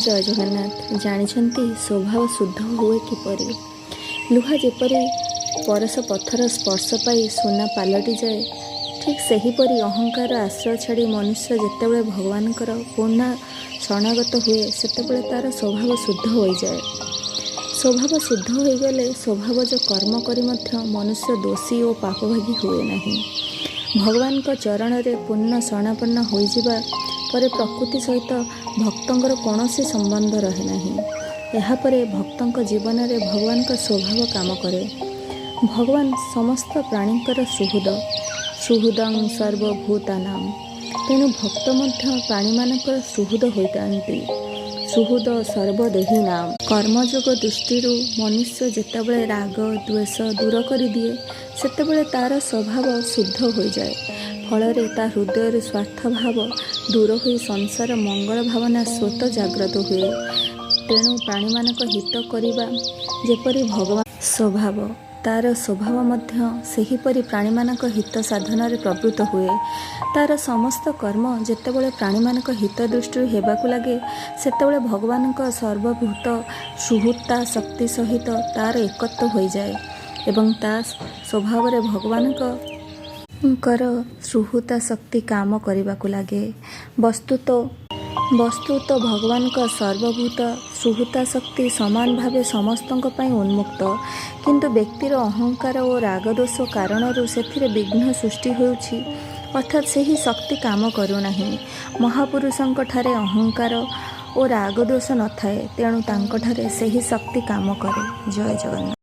ଜୟ ଜଗନ୍ନାଥ। ଜାଣିଛନ୍ତି, ସ୍ୱଭାବ ଶୁଦ୍ଧ ହୁଏ କିପରି? ଲୁହା ଯେପରି ପରଶ ପଥର ସ୍ପର୍ଶ ପାଇ ସୁନା ପାଲଟିଯାଏ, ଠିକ୍ ସେହିପରି ଅହଙ୍କାର ଆଶ୍ରୟ ଛାଡ଼ି ମନୁଷ୍ୟ ଯେତେବେଳେ ଭଗବାନଙ୍କର ପୂର୍ଣ୍ଣ ଶରଣାଗତ ହୁଏ, ସେତେବେଳେ ତା'ର ସ୍ୱଭାବ ଶୁଦ୍ଧ ହୋଇଯାଏ। ସ୍ୱଭାବ ଶୁଦ୍ଧ ହୋଇଗଲେ ସ୍ୱଭାବଜ କର୍ମ କରି ମଧ୍ୟ ମନୁଷ୍ୟ ଦୋଷୀ ଓ ପାପଭାଗୀ ହୁଏ ନାହିଁ। ଭଗବାନଙ୍କ ଚରଣରେ ପୂର୍ଣ୍ଣ ଶରଣାପନ୍ନ ହୋଇଯିବା ପରେ ପ୍ରକୃତି ସହିତ ଭକ୍ତଙ୍କର କୌଣସି ସମ୍ବନ୍ଧ ରହେ ନାହିଁ। ଏହାପରେ ଭକ୍ତଙ୍କ ଜୀବନରେ ଭଗବାନଙ୍କ ସ୍ୱଭାବ କାମ କରେ। ଭଗବାନ ସମସ୍ତ ପ୍ରାଣୀଙ୍କର ସୁହୃଦ, ସୁହୃଦଂ ସର୍ବଭୂତାନାଂ। ତେଣୁ ଭକ୍ତ ମଧ୍ୟ ପ୍ରାଣୀମାନଙ୍କର ସୁହୃଦ ହୋଇଥାନ୍ତି, ସୁହୃଦ ସର୍ବଦେହିନାମ। କର୍ମଯୋଗ ଦୃଷ୍ଟିରୁ ମନୁଷ୍ୟ ଯେତେବେଳେ ରାଗ ଦ୍ୱେଷ ଦୂର କରିଦିଏ, ସେତେବେଳେ ତା'ର ସ୍ୱଭାବ ଶୁଦ୍ଧ ହୋଇଯାଏ। ଫଳରେ ତା ହୃଦୟରୁ ସ୍ୱାର୍ଥ ଭାବ ଦୂର ହୋଇ ସଂସାର ମଙ୍ଗଳ ଭାବନା ସ୍ୱତଃ ଜାଗ୍ରତ ହୁଏ। ତେଣୁ ପ୍ରାଣୀମାନଙ୍କ ହିତ କରିବା ଯେପରି ଭଗବାନ ସ୍ୱଭାବ, ତା'ର ସ୍ୱଭାବ ମଧ୍ୟ ସେହିପରି ପ୍ରାଣୀମାନଙ୍କ ହିତ ସାଧନରେ ପ୍ରବୃତ୍ତ ହୁଏ। ତା'ର ସମସ୍ତ କର୍ମ ଯେତେବେଳେ ପ୍ରାଣୀମାନଙ୍କ ହିତ ଦୃଷ୍ଟିରୁ ହେବାକୁ ଲାଗେ, ସେତେବେଳେ ଭଗବାନଙ୍କ ସର୍ବଭୂତ ସୁହୃତା ଶକ୍ତି ସହିତ ତା'ର ଏକତ୍ୱ ହୋଇଯାଏ ଏବଂ ତା ସ୍ୱଭାବରେ ଭଗବାନଙ୍କର ସୁହୃତା ଶକ୍ତି କାମ କରିବାକୁ ଲାଗେ। ବସ୍ତୁତଃ ଭଗବାନଙ୍କ ସର୍ବଭୂତ ସୁହୃତା ଶକ୍ତି ସମାନ ଭାବେ ସମସ୍ତଙ୍କ ପାଇଁ ଉନ୍ମୁକ୍ତ। କିନ୍ତୁ ବ୍ୟକ୍ତିର ଅହଙ୍କାର ଓ ରାଗଦୋଷ କାରଣରୁ ସେଥିରେ ବିଘ୍ନ ସୃଷ୍ଟି ହେଉଛି, ଅର୍ଥାତ୍ ସେହି ଶକ୍ତି କାମ କରୁନାହିଁ। ମହାପୁରୁଷଙ୍କଠାରେ ଅହଙ୍କାର ଓ ରାଗଦୋଷ ନଥାଏ, ତେଣୁ ତାଙ୍କଠାରେ ସେହି ଶକ୍ତି କାମ କରେ। ଜୟ ଜଗନ୍ନାଥ।